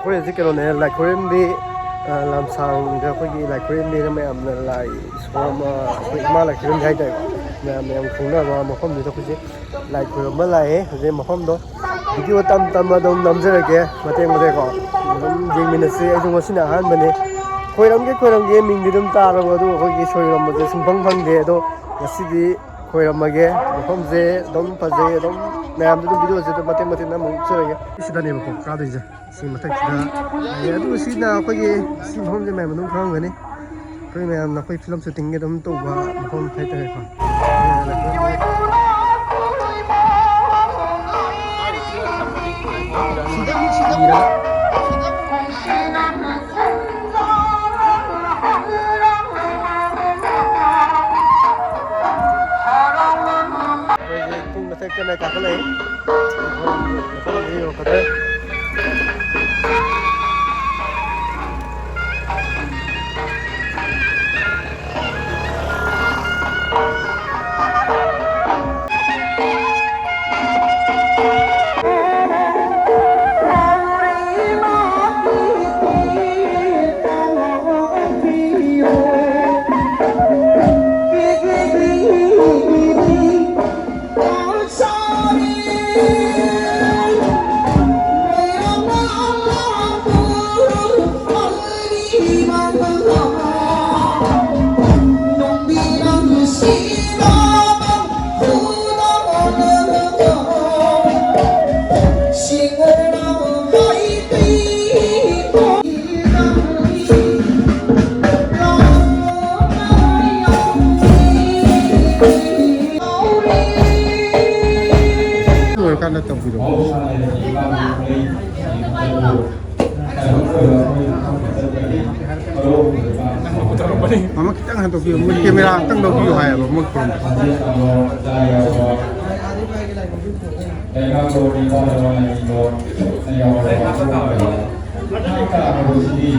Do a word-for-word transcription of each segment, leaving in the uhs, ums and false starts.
ꯑꯩꯈꯣꯏ ꯍꯧꯖꯤꯛ ꯀꯩꯅꯣꯅꯦ, ꯂꯥꯏꯈꯨꯔꯦꯝꯕꯤ, ꯑ, ꯂꯝꯁꯥꯡꯗ ꯑꯩꯈꯣꯏꯒꯤ ꯂꯥꯏꯈꯨꯔꯦꯝꯕꯤꯅ ꯃꯌꯥꯝꯅ ꯂꯥꯏ ꯏꯁꯣꯔ ꯑꯃ, ꯑꯩꯈꯣꯏ ꯏꯃꯥ ꯂꯥꯏꯈꯨꯔꯦꯝꯕꯤ ꯍꯥꯏꯇꯥꯔꯦꯀꯣ, ꯃꯌꯥꯝꯅ ꯌꯥꯝ ꯈꯪꯅꯕ ꯃꯐꯝꯗꯨꯗ ꯑꯩꯈꯣꯏꯁꯦ ꯂꯥꯏ ꯈꯨꯔꯨꯝꯕ ꯂꯥꯛꯑꯦ꯫ ꯍꯧꯖꯤꯛ ꯃꯐꯝꯗꯣ ꯚꯤꯗꯤꯑꯣ ꯇꯝ ꯇꯝꯃ ꯑꯗꯨꯝ ꯅꯝꯖꯔꯒꯦ, ꯃꯇꯦꯛ ꯃꯇꯦꯛꯀꯣ ꯑꯗꯨꯝ ꯌꯦꯡꯃꯤꯟꯅꯁꯤ꯫ ꯑꯩꯁꯨ ꯉꯁꯤꯅ ꯑꯍꯥꯟꯕꯅꯤ꯫ ꯈꯣꯏꯔꯝꯒꯦ ꯈꯣꯏꯔꯝꯒꯦ ꯃꯤꯡꯗꯤ ꯑꯗꯨꯝ ꯇꯥꯔꯕ, ꯑꯗꯨ ꯑꯩꯈꯣꯏꯒꯤ ꯏꯁꯣꯔ ꯈꯨꯔꯨꯝꯕꯁꯦ ꯁꯨꯡꯐꯪ ꯐꯪꯗꯦ꯫ ꯑꯗꯣ ꯉꯁꯤꯗꯤ ꯈꯣꯏꯔꯝꯃꯒꯦ꯫ ꯃꯐꯝꯁꯦ ꯑꯗꯨꯝ ꯐꯖꯩ, ꯑꯗꯨꯝ ꯃꯌꯥꯝꯗ ꯑꯗꯨꯝ ꯚꯤꯗꯤꯑꯣꯁꯦ ꯑꯗꯨꯝ ꯃꯇꯦꯛ ꯃꯇꯦꯛ ꯅꯝꯃ ꯎꯠꯆꯔꯒꯦ꯫ ꯁꯤꯗꯅꯦꯕꯀꯣ ꯀꯥꯗꯣꯏꯁꯦ꯫ ꯁꯤ ꯃꯊꯛꯁꯤꯗ ꯂꯩꯌꯦ꯫ ꯑꯗꯨ ꯁꯤꯅ ꯑꯩꯈꯣꯏꯒꯤ, ꯁꯤ ꯃꯐꯝꯁꯦ ꯃꯌꯥꯝ ꯑꯗꯨꯝ ꯈꯪꯉꯝꯒꯅꯤ꯫ ꯑꯩꯈꯣꯏ ꯃꯌꯥꯝꯅ ꯑꯩꯈꯣꯏ ꯐꯤꯂꯝ ꯁꯨꯇꯤꯡꯒꯤ ꯑꯗꯨꯝ ꯇꯧꯕ ꯃꯐꯝ ꯍꯥꯏꯇꯥꯔꯦꯀꯣ꯫ ꯑꯩꯈꯣꯏꯁꯦ ꯄꯨꯡ ꯃꯊꯛꯇꯅ ꯀꯥꯈꯠꯂꯛꯏ꯫ ꯃꯐꯝꯁꯦ ꯌꯧꯔꯛꯀꯗꯧꯔꯦ꯫ ꯂꯣꯏꯔꯀꯥꯟꯗ ꯇꯧꯕꯤꯔꯣ꯫ ꯃꯃꯥ ꯈꯤꯇꯪ ꯍꯟꯗꯣꯛꯄꯤꯌꯨ, ꯃꯣꯏ ꯀꯦꯃꯦꯔꯥ ꯑꯝꯇꯪ ꯂꯧꯕꯤꯌꯨ ꯍꯥꯏꯌꯦꯕ ꯃꯣꯏ ꯐꯣꯟꯗꯣ꯫ ꯂꯩꯉꯥꯛꯂꯣꯟ ꯅꯤꯡꯕ ꯂꯋꯥꯏ ꯅꯤꯡꯕ ꯅꯌꯥꯎꯔꯕ ꯊꯥꯡ ꯇꯥꯔꯕꯁꯤꯗꯤ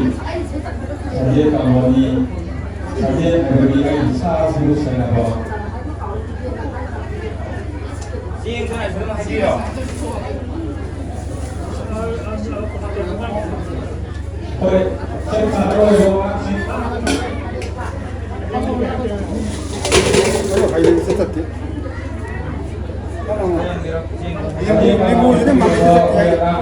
ꯁꯥꯖꯦꯜ ꯀꯥꯡꯂꯣꯟꯅꯤ꯫ ꯁꯥꯖꯦꯜ ꯍꯥꯏꯕꯗꯤ ꯑꯩ ꯏꯁꯥꯁꯤꯕꯨ ꯁꯦꯟꯅꯕ꯫ ꯆꯦꯡ ꯈꯔ ꯁꯨꯝ ꯍꯥꯏꯕꯤꯔꯣ꯫ ꯍꯣꯏ, ꯆꯞ ꯆꯥꯅ ꯑꯣꯏꯕ ꯋꯥꯁꯤꯡ꯫ ꯂꯤꯡꯒꯨꯁꯤꯗꯤ ꯃꯃꯤꯠꯁꯤ ꯆꯠꯇꯦ ꯍꯥꯏꯌꯦ꯫